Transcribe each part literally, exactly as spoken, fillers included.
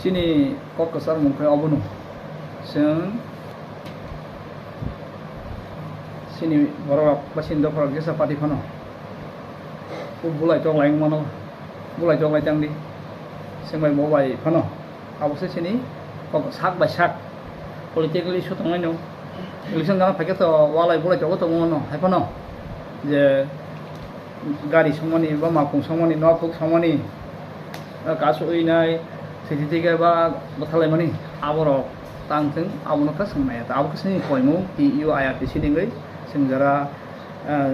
Chini kok kwchar mung khe obono. Chwng chini borok ba chini dopha rok jesa party phano o bulai tok lai wngmano, bulai tok lai tang di. Chwng bai bo bai phano abo se chini kok sak bai sak politically issue tong lai no. Election gana phaikhe to walai bulai tok tong mano hai phano je gari songmani, ba makung songmani, nok huk songmani, ah, kasu ui nai, siti tike ba bwthalaimani, aborok tang thung, abono khe swngnai. Abo khe chini koimung, T U I R T C ni wngwi chwng jora, ah,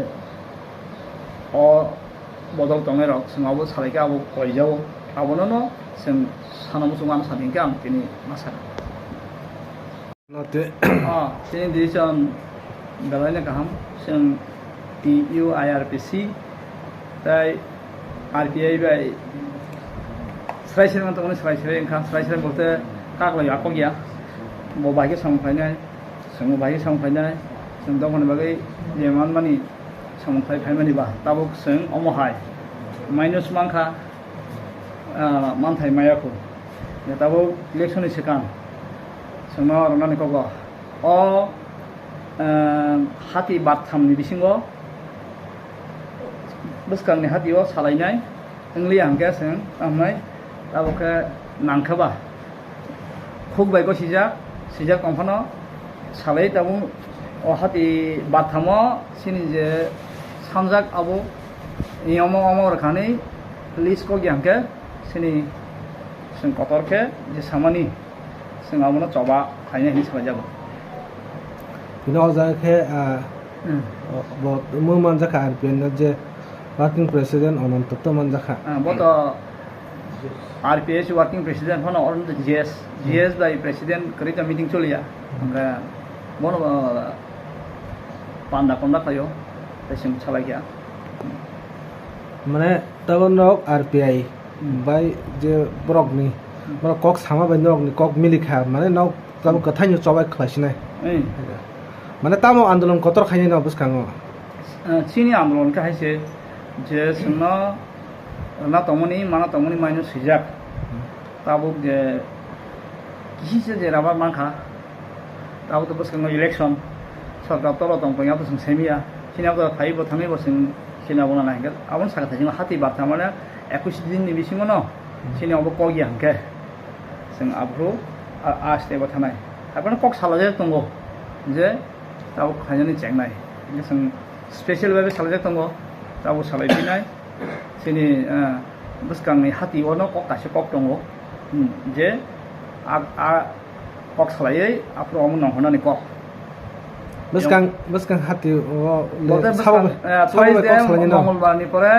o bodol tongnai rok, chwng abo salai khe abo koijao, abono no chwng sana muchung ano sadi hwnkhe ang tini ma sakha. Lote. Ah, chini decision belai no kaham. Chwng T U I R P C tai R P I bai srai srai tongmani, srai srai wngkha, srai srai bolte kaklai akok ya. Bo bai khe samung khlainai, chwng bo bai khe samung khlainai, chwng dophani bagwi je manmani samung khlai phaimani ba, tabuk chwng omo hai minus mankha. Ah, manthai maya khu. Ya tabuk election ni swkang chwngno rwnani kogo. O, ah, hati bartham ni bisingo bwskang ni hati o salainai wngli hwnkhe chwng tamnai tabuk khe nangkha ba. Khuk bai khe sijak, sijak tong phano salai tabuk o hati barthamo chini je sanjak abo omo omo rwkha hwnwi list kok ya hwnkhe chini chwng kotor khe je samani chwng abono choba khainai hwnwi salai jago. Bini o jaga khe, ah, hmm, bo mung manjakha R P I ni je working president Ananto to manjakha. Ah, bo to R P S working president phano oro G S, G S bai president kwrwi ta meeting choliya. Hwnkhe bono, uh, panda konda khlaio, tei chwng salai kha. Mane tabuk nok R P I bai je borokni, borok kok sama bai nokni kok milikha, mane nok tabuk kwthaino chobai khlaisinai. Hmm. Mane tamo andolon kotor khainai no bwskango. Uh, chini andolon khe hai se je chwngno rwna tongmani, mana tongmani maino swijak. Tabuk je kisisa je rubber mankha, tabuk to bwskango election, sorkar tolo tong tongya to chwng semiya, chini abo phaibo thangwibo chwng chini abo nana hinkhe aboni saka thai chwng hati barta mane ekush din ni bisingo no chini abo kok ya hinkhe chwng aphuru a-, aste bo thanai. Haphano kok salajak tongo je tabuk khainani chengnai. Hinkhe chwng special bai salajak tongo, tabuk salai phinai. Chini, ah, bwskangni hati ono kok kaisa kok tongo, hmm, je a, a kok salaiwi aphuru omo nongkhornani kok. Bwskang, bwskang hati o le Bote sabo bwskang, bai, eh, sabo bai twice kok de salaini no? Mongolbar ni pore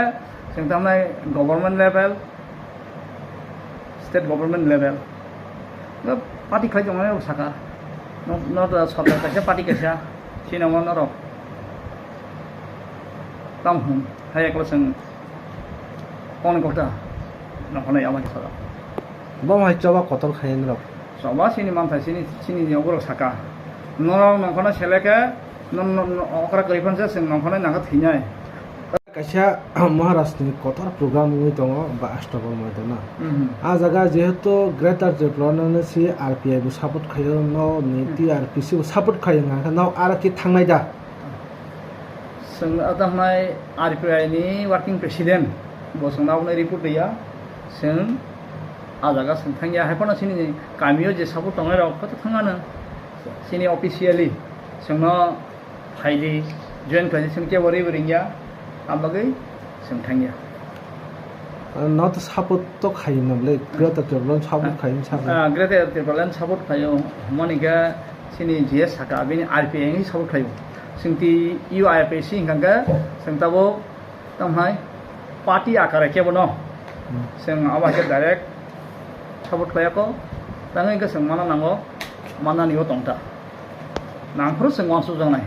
chwng tamnai government level, state government level. No party khlai tongnai rok saka. No, no, sorkar kaisa, party kaisa. Chini omo norok. Tamo hwn, hai ekla chwng kok ni kokta nongkhornai ama khe saka. Bo hai choba kotor khai norok. Choba chini manthai chini, chini ni borok saka. Norok nongkhorna seleke, no, no, no, okra kwrwi phansa chwng nongkhornai nangkha thwinai. Kaisa Maharashtra ni kotor program wngwi tongo ba Ashtabal Maidana. Mhm. A jaga jehetu Greater Tripura no si R P I bo support khaio, no ni Hmm. T R P C bo support khaio, hwnkha khe no aro khe thangnai da? Chwng a thangnai R P I ni working president bo chwngno aboni report riya. Chwng a jaga chwng thangya, hai phano chini kamio je support tongnai rok khe thangano chini officially chwngno phaidi, join khlaidi, chwng kebo ri bo ringya, abagwi chwng thangya. No to support to khayo no le, Greater Tipraland support khayo, support. Ah, Greater Tipraland support khayo, hwnmani khe chini G S saka, bini R P I ni support khayo. Chwng T U I R P C hwnkha khe, chwng tabuk Tamo hai party akare kebo no. Hmm. Chwng abo hai khe direct support khlai ya kho. Tangwi hwnkhe chwng mana nango, manani o tong ta. Nangphuru chwng uansukjaknai.